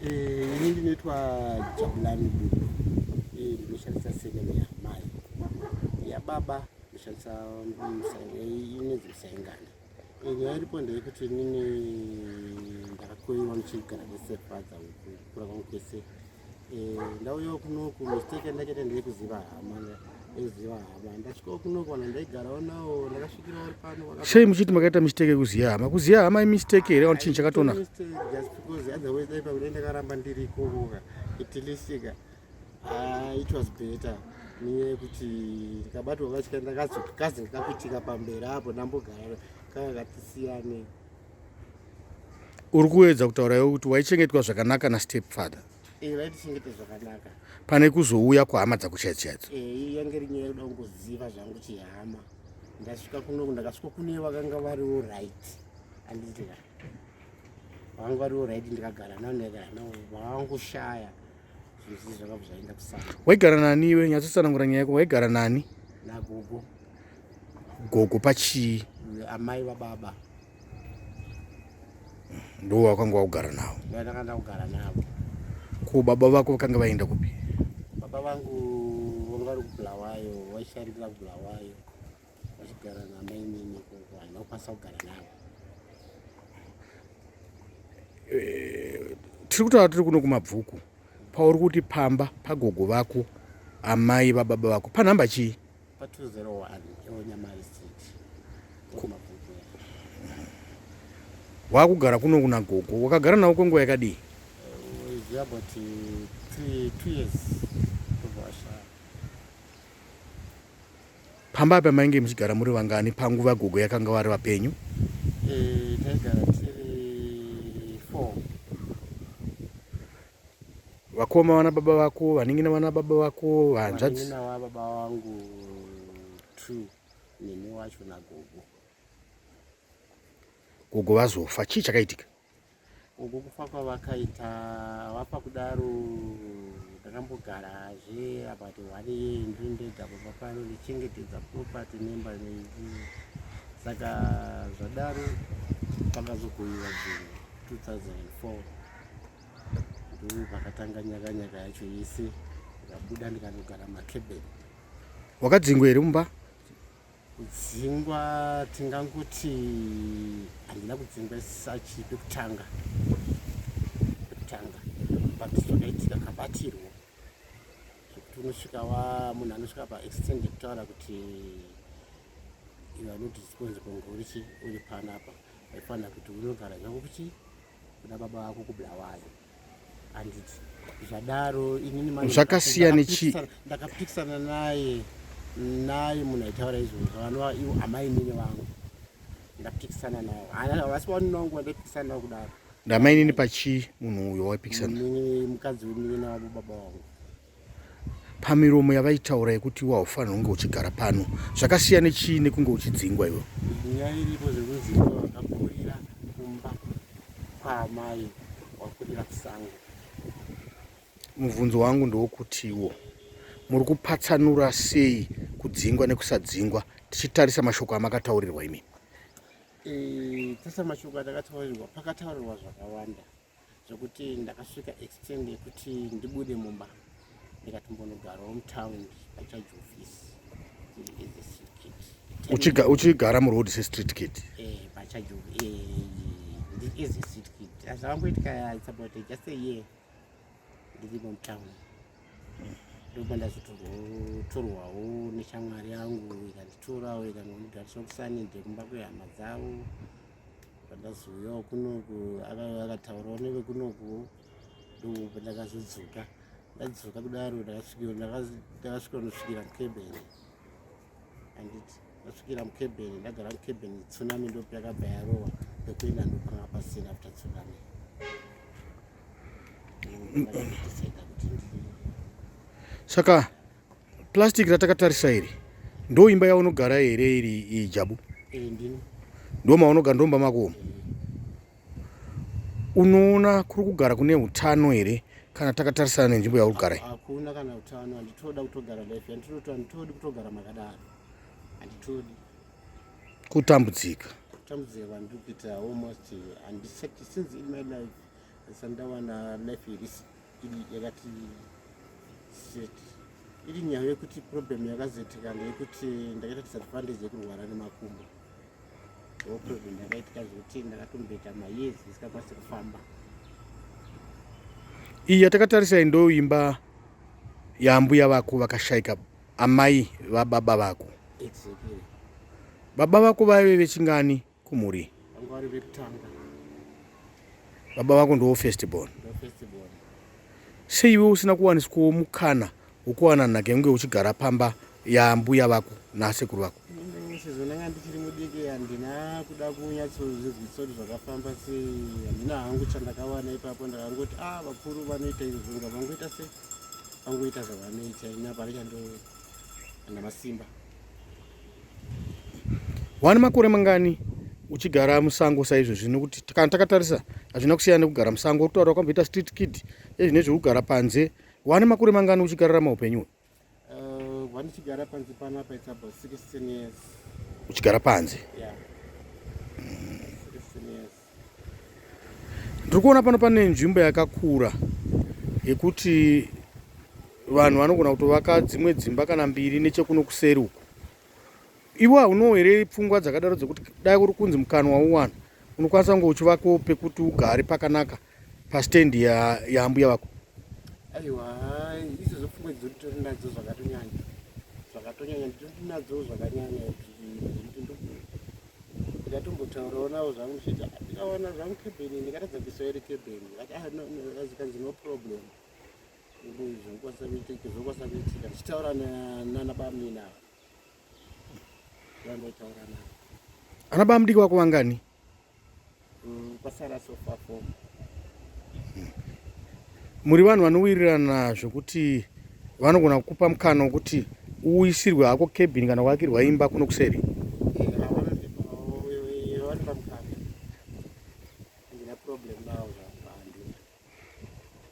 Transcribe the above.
Ini ndinoitwa Jabulani Budo. Ndinoshandisa surname yamai, yababa ndoshandisa inonzi Musaingana. Nyaya iripo ndeyekuti inini ndakakoiwa ndichigara nestepfather kukura kwangu kwese. Ndauyawo kunoku, mistake yandakaita ndeyekuziva hama, ndeyekuziva hama. Ndasvikawo kunoku, vanhu ndaigarawo nawo ndakasvikira vari pano. Sei muchiti makaita mistake yekuziva hama? Kuziva hama imistake here kana chinhu chakatonaka? Mistake just because otherwise dai pamwe dai ndakaramba ndiri ikoko ka, at least ka, ah, it was better nenyaya yekuti ndikabatwa kachika ndakazi ndikakuitika pamberi apo ndambogara kanga katisiyane. Uri kuedza kutaura iwe kuti waichengetwa zvakanaka nastep father? Vaitichengeta zvakanaka. Pane kuzouya kuhama dzako chaidzo chaidzo? Yange iri nyaya yekuda kungoziva zvangu chihama. Ndasvika kunoku, ndakasvika kune vakanga variwo right, handiti ka? Vakanga variwo right, ndikagara navo, ndikagara navo, vakangoshaya zvinhu zvakabva zvaenda kusango. Waigara nani iwe? Nyatsotsanangura nyaya yako. Waigara nani? Nagogo. Gogo pachii? Amai vababa. Ndo wakanga wakugara navo? Ndakanga ndakugara navo. Ko baba vako vakanga vaenda kupi? Baba vangu vanga vari kuBulawayo, vaishandira kuBulawayo, vachigara namainini ikoko. Handina kukwanisa kugara navo. Tiri kutaura tiri kuno kuMabvuku. Pauri kuti pamba pagogo vako, amai vababa vako, panhamba chii? Pa 201 eOnyamari Street, kuMabvuku. Wakugara kuno kuna gogo, wakagara navo kwenguva yakadii? Is about 3, 2 years ndobva vashaya. Pamba apa mainge muchigara muri vangani panguva gogo yakanga vari vapenyu? Taigara tiri four. Vakoma vana baba vako, vanin'ina vana baba vako, hanzvadzi? Vanin'ina vababa vangu two, neni wacho nagogo. Gogo vazofa, chii chakaitika? Gogo kufa kwavakaita, vafa kudaro, ndakambogarazve about one year ndiri ndega pamba pano, ndichengetedza property nemba neizvi. Saka zvadaro pakazogoyiwa zvinhu 2004, ndo pakatanga nyakanyaka yacho yese. Ndikabuda, ndikanogara makebeni. Wakadzingwa here mumba? Kudzingwa tingangoti handina kudzingwa sachi pekutanga, but zvakaitika kabatirwo zvekuti unosvika wa munhu anosvika paextent yekutaura kuti you are not responsible ngorichi uri panapa, waifanira kuti unogara zvako kuchi kuna baba vako kuBulawayo, handiti? Zvadaro inini manje Zvakasiyana ndakapikisana naye munhu aitaura izvozvo, vanova ivo amainini vangu. Ndapikisana navo, havasi vanini vangu vandaipikisana navo kudaro. Ndamainini pachii munhu uyo waipikisana? Mukadzi wemunina wavo baba vangu. Pamiromo yavaitaura yekuti iwe haufaniri kunge uchigara pano, zvakasiyana nechii nekunge uchidzingwa iwe? Nyaya iripo zvekunzi ivo vakakurira kumba kwaamai, wakurira kusango. Mubvunzo wangu ndewokutiwo muri kupatsanura sei kudzingwa nekusadzingwa tichitarisa mashoko amakataurirwa imimi? Tarisa mashoko atakataurirwa, pakataurirwa zvakawanda zvekuti ndakasvika extent yekuti ndibude mumba, ndikatombonogarawo mutaundi pacharge office as a street kid. Uchigara muroad sestreet kid? Pacharge as a street kid. Zvakamboitika, it's about just a year ndirimo mutown, ndoba ndazotorwawo neshamwari yangu, ikanditorawo, ikangondigarisa kuSunningdeale kumba kwehama dzavo. Pandazouyawo kunoku, akataurawo nevekunoku, ndo ndakazodzoka. Ndadzoka kudaro, ndakasvika nosvikira mukebheni, handiti? Ndasvikira mukebheni, ndagara mukebheni, tsunami ndopo yakabva yarova. Pekuenda ndopanga pasina after tsunami. Ndakazodecida kuti Saka plastic ratakatarisa iri ndo imba yaunogara here iri iyi, Jabu? Ndini. Ndo maunogara, ndomba mako umu? Unoona kuri kugara kune utano here kana takatarisana nenzvimbo yauri kugara iyi? Hakuna kana utano. Handitoda kutogara life yandinoti, handitodi kutogara makadaro, handitodi. Kutambudzika. Kutambudzika kwandiri kuita, almost handisati since in my life. Ndisati ndawana life iri iri yakati set. Iri nyaya yekuti problem yakazoitika ndeyekuti ndakaita disadvantage yekurwara nemakumbo. Ndo problem yakaitika zvekuti ndakatomboita mayears ndisikakwanisi kufamba. Iyi yatakatarisa iyi ndo imba yaambuya vako vakashaika amai vababa vako. Exactly. Baba vako vaive vechingani kumhuri? Vanga vari vekutanga. Baba vako ndiwo first born. Ndo first born. Sei iwe usina kuwaniswawo mukana wekuwana nhaka yekunge uchigara pamba yaambuya vako naasekuru vako? Sezvo ndanga ndichiri mudiki handina kuda kunyatsozvinzwisisa kuti zvakafamba sei. Handina hangu chandakawana ipapo, ndakangoti ah vakuru vanoita izvo ngavangoita sei, vangoita zvavanoita ini hapana chando handina masimba. Wane makore mangani uchigara musango saizvozvi? Nekuti kana takatarisa hazvina kusiyana nekugara musango. Uri kutaura wakamboita street kid ezvine zvekugara panze. Wane makore mangani uchigararama upenyu uhu? Wandichigara panze panapa it's about 16 years. Uchigara panze? Yeah. 16 years. Ndiri kuona pano pane nzvimbo yakakura yekuti vanhu vanogona kutovaka dzimwe dzimba kana mbiri nechekuno kuseri uku. Iwe haunowo here pfungwa dzakadaro dzekuti dai uri kunzi mukana wauwana unokwanisa kunge uchivakawo pekuti ugare pakanaka pastendi yaambuya vako? Aiwa, izvozvo pfungwa idzo nditori nadzo zvakatonyanya, zvakatonyanya nditori nadzo zvakanyanya. Ndikatombotaurawo navo zvangu ndichiti ah, ndikawana zvangu kebheni ndikatadza kuisawo iri kebheni, vakati ah, no, no, zikanzi no problem, zvokwanisa kuitika, zvokwanisa kuitika. Ndichitaura nana bamnini ava vandotaura navo. Ana bamudiki vako vangani? Kwasara so far four. Muri vanhu vanowirirana zvekuti vanogona kukupa mukana wekuti uisirwe hako cabin kana kuakirwa imba kuno kuseri? Vanopa mukana, handina problem navo.